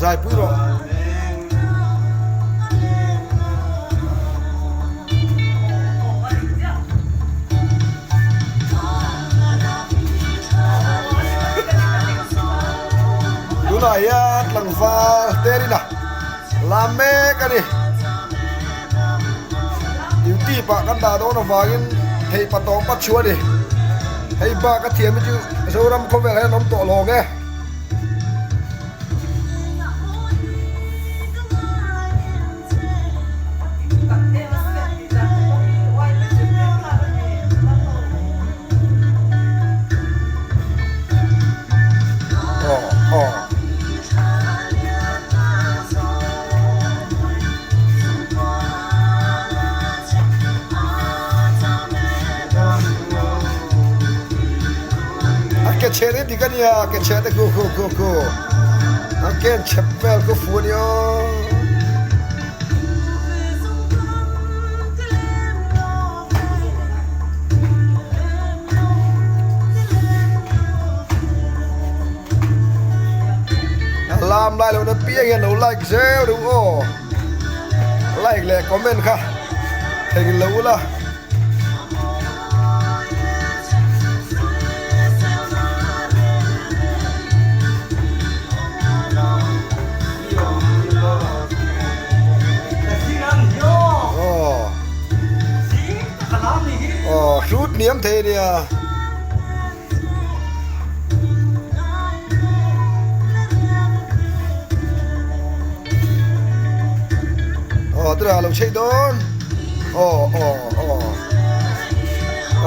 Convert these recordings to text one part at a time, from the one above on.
Zaipui rawh. Tunah hian tlangval Terina lam mek a ni. Duty pah kan dah dawn avangin thei patawng pat chu a ni. Hei bak a thiam hi chu Zoram khawvel hian awm tawh lawng e. A ke chhe te dik a nia ke chhe te khu khu khu khu a ken chep vel khu fu a nia. Lam lai lo na piang hian lo like zel ru aw like leh comment kha thei lo ula. Aw hrut hniam thei a nia. Aw tunah lo chheih dawn. Aw aw aw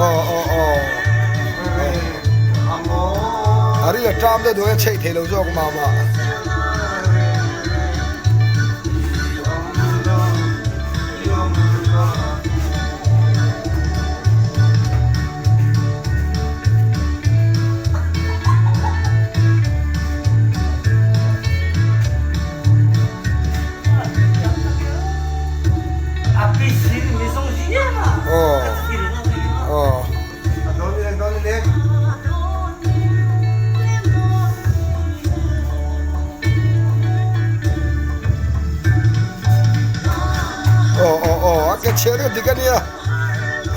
aw aw aw a ri a ṭam deuh duh a chheih thei lo zawk mah mah. Aw aw aw a ke chhiat a dik a nia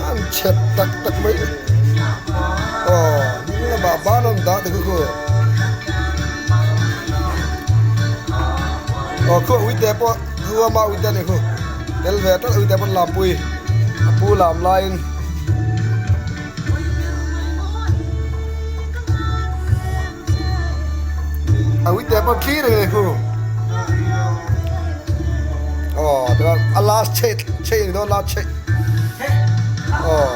an chhet tak tak mai aw hnung lamah ban an dah te khu khu aw khu a uite pawh khu ama uite a ni khu tel ve tlat uite pawh an lampui a pu lam laiin. A uite pawh thlir reng a ni khu aw chuan a last chhe chhe a ni dawn last chhe aw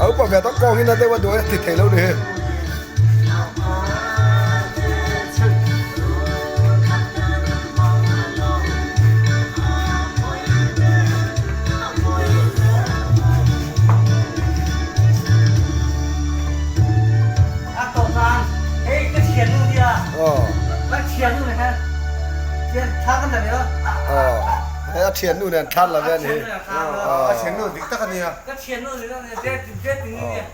a upa ve tawh kawng hi na deuh a duai a ti thei lo ni hi. A tawh nan hei ka thiannu nia ka thiannu nen khan thian thla kan la ve a. Aw hei a thiannu nen thla la ve a ni hi. A thiannu dik tak a nia. Ka thiannu nen det ni nia.